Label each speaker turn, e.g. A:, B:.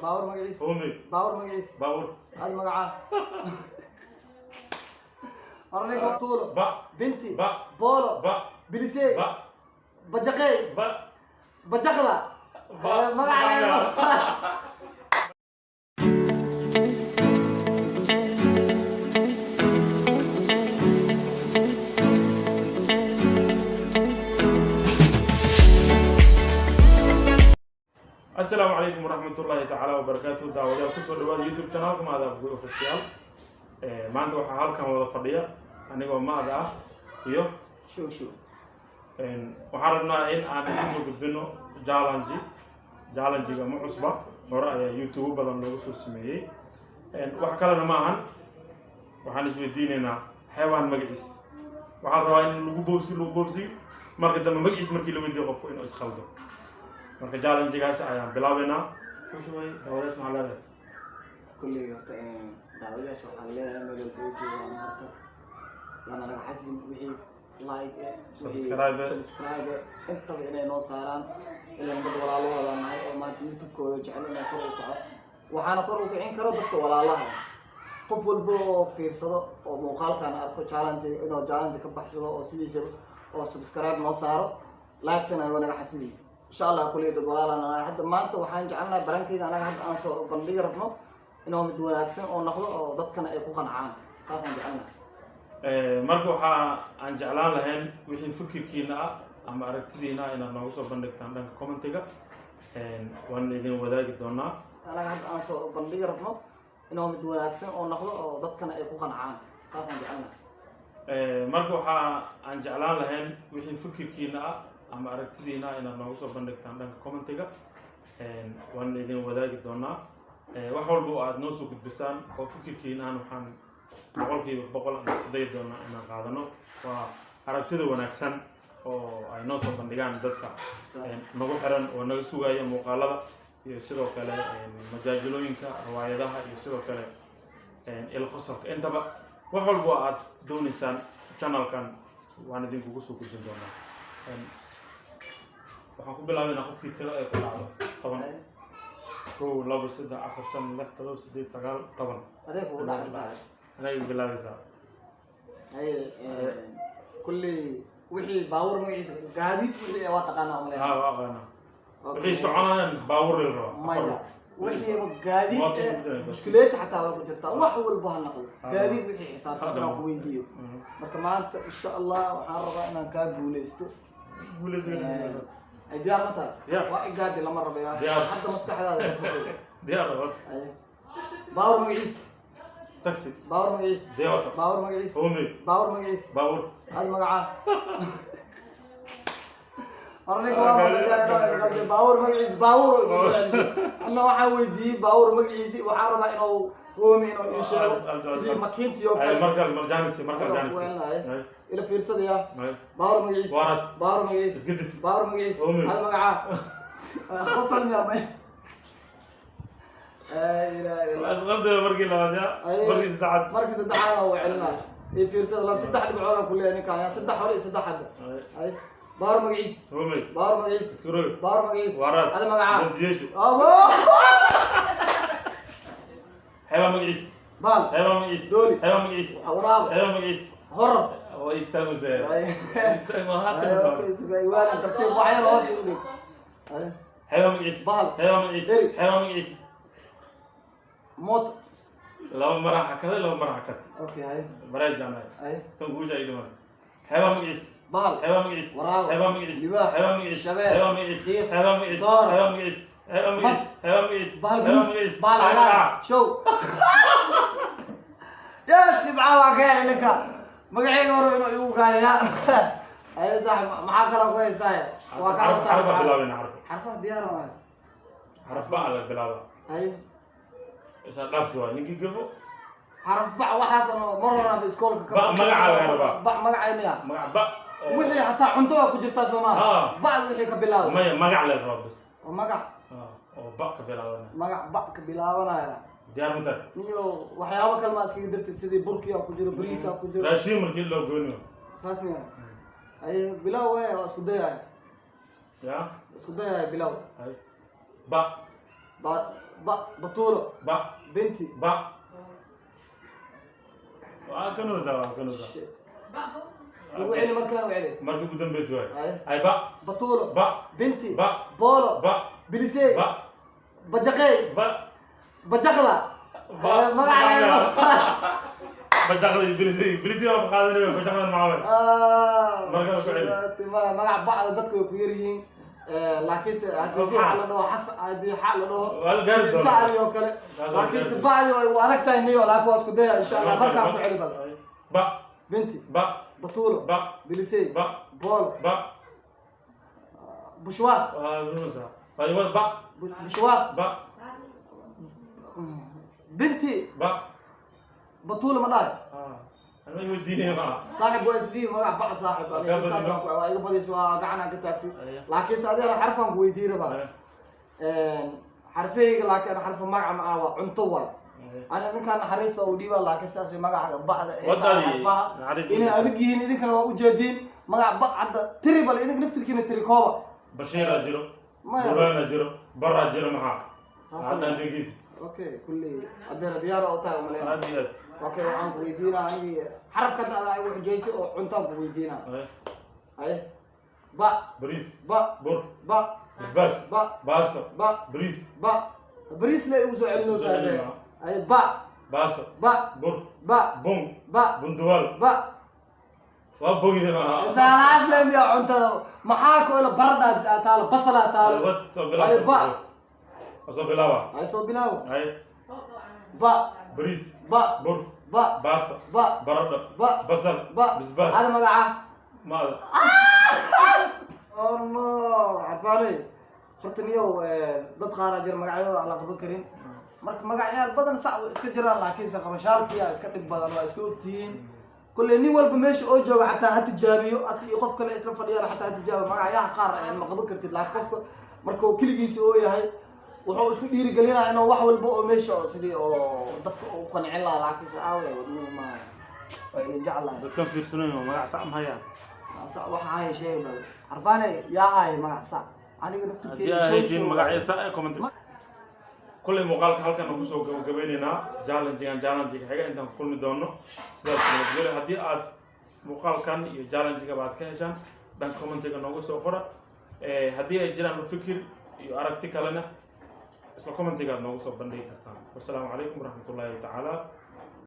A: Baawar magaciis.
B: Hoomey.
A: Baawar magaciis.
B: Baabuur.
A: Hadi magacaa. Ornigo tuulo.
B: Ba.
A: Binti.
B: Ba.
A: Boolo.
B: Ba.
A: Bilisey.
B: Ba.
A: Bajaqey.
B: Ba.
A: Bajaqda.
B: Ba.
A: Magaca leedo.
B: Asalaamu calaykum waraxmatullaahi tacaala wabarakaatuhu. Daawadayaal, kusoo dhawaada YouTube channelka Maada Afgoy Official. Maanta waxaa halkan wada fadhiya anigoo Maada ah iyo
A: Show show.
B: Waxaan rabnaa in aan idin soo gudbino challenge. Challenge-ga ma cusba, hore ayaa YouTube badan loogu soo sameeyey. Wax kalena ma ahan, waxaan isweydiinaynaa xayawaan magaciis. Waxaan rabaa in lagu boobsi, lagu boobsi, marka dambe magaciis markii la weydiiyo qofku inuu isqaldo. Marka challenge-gaas ayaan bilaabeynaa. Shushuway, daawadayash maxaa leedahay?
A: Kulley horta daawadayaasha waxaan leeyahay, meel walba u joogaan horta yaana laga xasin wixii like wixii
B: Subscribe.
A: Subscribe intaba inay noo saaraan, ilan dad walaalahooda nahay oo maanta YouTube-kooda jecel inay kor u kaco. Waxaana kor u kicin karo dadka walaalaha. Qof walba oo fiirsado oo muuqaalkan arko challenge, inuu challenge ka baxsado oo sidiisaba oo subscribe noo saaro, like-tana waa naga xasidiy, insha Allah. Kulley dad walaalana nahay. Hadda maanta waxaan jecelnahay barankeyga anaga hadda aan soo bandhigi rabno inuu mid wanaagsan oo noqdo oo dadkana ay ku qancaan, saasaan jecelnahay.
B: Marka waxaa aan jeclaan lahayn wixii fikirkiina ah ama aragtidiina ah inaad noogu soo bandhigtaan dhanka commentiga. Waan idin wadaagi doonaa.
A: Anaga hadda aan soo bandhigi rabno inuu mid wanaagsan oo noqdo oo dadkana ay ku qancaan, saasaan jecelnahay.
B: Marka waxaa aan jeclaan lahayn wixii fikirkiina ah ama aragtidiina ah inaad noogu soo bandhigtaan dhanka commentiga. Waan idin wadaagi doonaa. Wax walba oo aad noo soo gudbisaan oo fikirkiina ahna, waxaan 100% aan isku dayi doonaa inaan qaadano. Waa aragtida wanaagsan oo ay noo soo bandhigaan dadka nagu xiran oo naga sugaya muuqaalada iyo sidoo kale majaajilooyinka, riwaayadaha iyo sidoo kale ilqosolka. Intaba wax walba oo aad doonaysaan channelkan waan idinkugu soo gudbin doonaa. Waxaan ku bilaabaynaa qofkii tiro ay ku dhacdo 10. 1, 2, 3, 4, 5, 6, 7, 8, 9, 10.
A: Adee kugu dhacaysaa.
B: Anay bilaabaysaa.
A: Haye, kulley wixii baawur magaciisa, gaadiid wixii waa taqaanaa umaleyn.
B: Haa, waa aqaanaa. Wixii soconaya mise baabuur la rabaa?
A: Maya, wixiiba gaadiid.
B: Mooto ku jira.
A: Mushkileeta xataa waa ku jirtaa, wax walba ha noqdo.
B: Ah.
A: Gaadiid wixii xisaabsan
B: Hadda
A: inaan ku weydiiyo. Marka maanta, insha Allah, waxaan rabaa inaan kaa guuleysto. Ay, diyaar ma tahay?
B: Diyaar.
A: Waa igaadi lama rabaya.
B: Diyaar.
A: Hadda maskaxdaada ka fogey.
B: Diyaar rabad.
A: Haye. Baawur magaciisa.
B: Taxi.
A: Baawur magaciisa.
B: Deota.
A: Baawur magaciisa.
B: Homey.
A: Baawur magaciisa.
B: Baabuur.
A: Hadi magacaa. Orniga waa maqashaa, baawur magaciisa, baawur. Anna waxaan weydiiyey baawur magaciisi. Waxaan rabaa inuu hoomi inuu ii sheego sidii makiintii oo
B: Ay,
A: kale.
B: markale marjaanisi, markale
A: Anigoo
B: jaanisi.
A: kuweynlahay. Ila fiirsadaya.
B: Ay.
A: Baawur magaciisa.
B: Waarad.
A: Baawur magaciisa.
B: Isgedis.
A: Baawur magaciisa.
B: Hoomi.
A: Hadi magacaa. Qosol miyaa may? Laa ilaaha illa.
B: Qalbiga markii labaad ya.
A: Ay.
B: Markii saddexaad.
A: Markii saddexaad waa celinaya. Ii fiirsada, laba, saddex dhibcood aan ku leeyahay ninkaan. Yaa saddex hore iyo saddex hadda.
B: Ay.
A: Ay. Baawur magaciisa.
B: Homey.
A: Baawur magaciisa.
B: Iskaroy.
A: Baawur magaciisa.
B: Waarad.
A: Hadi magacaa.
B: Bandiyeesho.
A: Abo.
B: Xeebaa magaciis.
A: Baal.
B: Xeebaa magaciis.
A: Dooli.
B: Xeebaa magaciis.
A: Waraab.
B: Xeebaa magaciis.
A: Horor.
B: Waa istaagaysaa.
A: Ay.
B: Istaag ma
A: Ay,
B: halkan.
A: okay, waana tartiib, wax yar hoos u dhig. Ay.
B: Xeebaa magaciis.
A: Bahal.
B: Xeebaa magaciis.
A: Eri.
B: Xeebaa magaciis.
A: Moto.
B: Laba mar xakaday, laba mar xakad.
A: Okay, hay.
B: Baray jaanay.
A: Ay.
B: Tan guusha ay dhiman. Xeebaa magaciis.
A: Bahal.
B: Xeebaa magaciis.
A: Waraabo.
B: Xeebaa magaciis.
A: Libaax.
B: Xeebaa magaciis.
A: Shabeel.
B: Xeebaa magaciis.
A: Diiq.
B: Xeebaa magaciis.
A: Door.
B: Xeebaa magaciis. Xeebaa magaciis.
A: Mas.
B: Xeebaa magaciis.
A: Bahal
B: Xeebaa
A: guduud.
B: magaciis.
A: Bahal
B: Xeebaa
A: cagaar.
B: magaciis.
A: Show. Yes, dhibcaha waan ka helay ninka. Magacayga hore inuu igu gaadaya. Ay, saaxib, maxaa kaloo ku haysaa? Waa kaa wataa.
B: Xarfa bilaabina, xarfa.
A: Xarfaha diyaar waaye.
B: Xarfa ala bilaaba.
A: Hay.
B: Isa dhaafsi waay ninkii gafo.
A: Xaraf bac waxaasan oo mar horeba iskoolka ka
B: Bac magaca laga rabaa.
A: Bac magacay miya?
B: Magac ba.
A: Wixii xataa cunto waa ku jirtaa soo maaha?
B: Ah.
A: Bacda wixii ka bilaabay.
B: Maya, magac la rabaa bas.
A: Oo magac.
B: Ah, oo ba ka bilaabana.
A: Magac bac ka bilaabanaya.
B: Diyaar ma tahay?
A: Iyo waxyaabo kale ma iskaga dartid, sidii burkiyaa ku jiro, bariisaa ku jiro.
B: Raashin markii loo goynayo.
A: Saas miya? Ay, bilow waaya, waa isku dayaya.
B: Ya.
A: Isku dayaya, bilow.
B: Hay. Ba.
A: Ba. Ba, Batuulo.
B: Ba.
A: Binti.
B: Ba, waa kanuusa, waa kanuusa.
A: Ugu celi, markaa ugu celi.
B: Markii ugu dambeysa waay.
A: Haye.
B: Ay, ba.
A: Batuulo.
B: Ba.
A: Binti.
B: Ba.
A: Boolo.
B: Ba.
A: Bilisey.
B: Ba.
A: Bajaqey.
B: Ba.
A: Bajaqda.
B: Ba.
A: Magaca.
B: Bajaqda bilisi, bilisi waa qaadanaya, bajaqda maxaa waay? Markaa ku celi.
A: Magac bacda dadku way ku yar yihiin, laakiinse haddii xaa la dhaho xas, haddii xaa la dhaho
B: Waa la gaari doonaa.
A: Sacdi oo kale.
B: Waa la
A: Laakiinse
B: gaari.
A: Bacdi way u adag tahay niyo, laakiin waa isku daya insha Allah. Markaa ku celi bal.
B: Ba.
A: Binti.
B: Ba.
A: Batuulo.
B: Ba.
A: Bilisey.
B: Ba.
A: Boolo.
B: Ba.
A: Bushwaaq.
B: Waa kanuusa. Ay, ba.
A: Bushwaaq.
B: Ba.
A: Binti.
B: Ba.
A: Batuulo ma dhahay?
B: Ah, anma weydiinaya maa.
A: Saaxib, waa isdii magac bac, saaxib.
B: Waa
A: aniga
B: kaa
A: intaasaan
B: badino.
A: Waa iga badayso, waa gacanaan ka taagtay.
B: Aya.
A: Laakiinse adigana xarfaan ku weydiin rabaa xarfahayga, laakiin xarfa magaca ma ah, waa cunto waay. Ana ninkaan naxariista u dhiiba, laakiin sidaas magaca bacda ee
B: Wadaadii
A: tahay xarfaha
B: naxariista
A: inay
B: u dhiibtay.
A: Adag yihiin, idinkana waa ujeediin magac bac hadda tiri, bal idinka naftirkiina tiri kooba.
B: Bashiiraa jiro.
A: Maya.
B: Burhaanaa jiro, baraa jiro, maxaa?
A: Saas
B: hadda
A: waa.
B: antigiisa.
A: Okay, kulley adeer diyaar oo tahay umaleyna.
B: Aad iyo aad.
A: Okay, waxaan ku weydiinaa anigi xarafka hadda adaa igu xujaysay oo cuntaan ku weydiinaa.
B: Ay.
A: Haye, ba.
B: Bariis.
A: Ba.
B: Bur.
A: Ba.
B: Basbaas.
A: Ba.
B: Baasto.
A: Ba.
B: Bariis.
A: Ba, bariis la igu soo celinoo.
B: Soo celin.
A: Saabe, haye, ba.
B: Baasto.
A: Ba.
B: Bur.
A: Ba.
B: Bun.
A: Ba.
B: Bunduwaal.
A: Ba.
B: Waa bogide maaha.
A: Saalaas le miya cuntada maxaa ku ilo? Baradhaa taalo, basalaa taalo.
B: Wad soo bilaab.
A: Ay, ba.
B: Waa soo bilaaba.
A: Ay, soo bilaawo.
B: Ay.
A: Ba.
B: Bariis.
A: Ba.
B: Bur.
A: Ba.
B: Baasto.
A: Ba.
B: Baradho.
A: Ba.
B: Basal.
A: Ba.
B: Basbaas.
A: Hada magaca.
B: Maada.
A: Oh no, carfaaney, horta niyow, dad qaar aa jira magacyadooda aan la qaban karin. Marka magacyaal badan sac way iska jiraan, laakiinse qabashaalkiyaa iska dhib badan, waa iska ogtihiin. Kolley nin walba meesha oo jooga xataa ha tijaabiyo, as iyo qof kale isla fadhiyaan xataa ha tijaabiyo. Magacyaha qaar ma qaban kartid, laakiin qofka marka uu keligiisa oo yahay wuxuu isku dhiirigelinaya inuu wax walba oo meesha oo sidii oo dadka u qancin lahaa, laakiinse aawe wadnuhu ma waa idin jeclahay.
B: Dadkan fiirsanayo magac sac ma hayaan?
A: Sac waxa haya sheeg bal, carfaane, yaa haya magac sac? Aniga
B: Haddii
A: naftirkeyga
B: ay
A: show
B: haysiin
A: show.
B: Magacyo sac ee comment. Kulley muuqaalka halkan aan kusoo gabagabeynaynaa. Challengegan challengega xiga intaan ku kulmi doono, sidaas nabadgelyo. Haddii aad muuqaalkan iyo challengegaba aad ka heshaan, dhanka commentiga noogu soo qora. Haddii ay jiraan fikir iyo aragti kalena, isla commentiga aad noogu soo bandhigi kartaan. Wasalaamu calaykum waraxmatullaahi tacaala.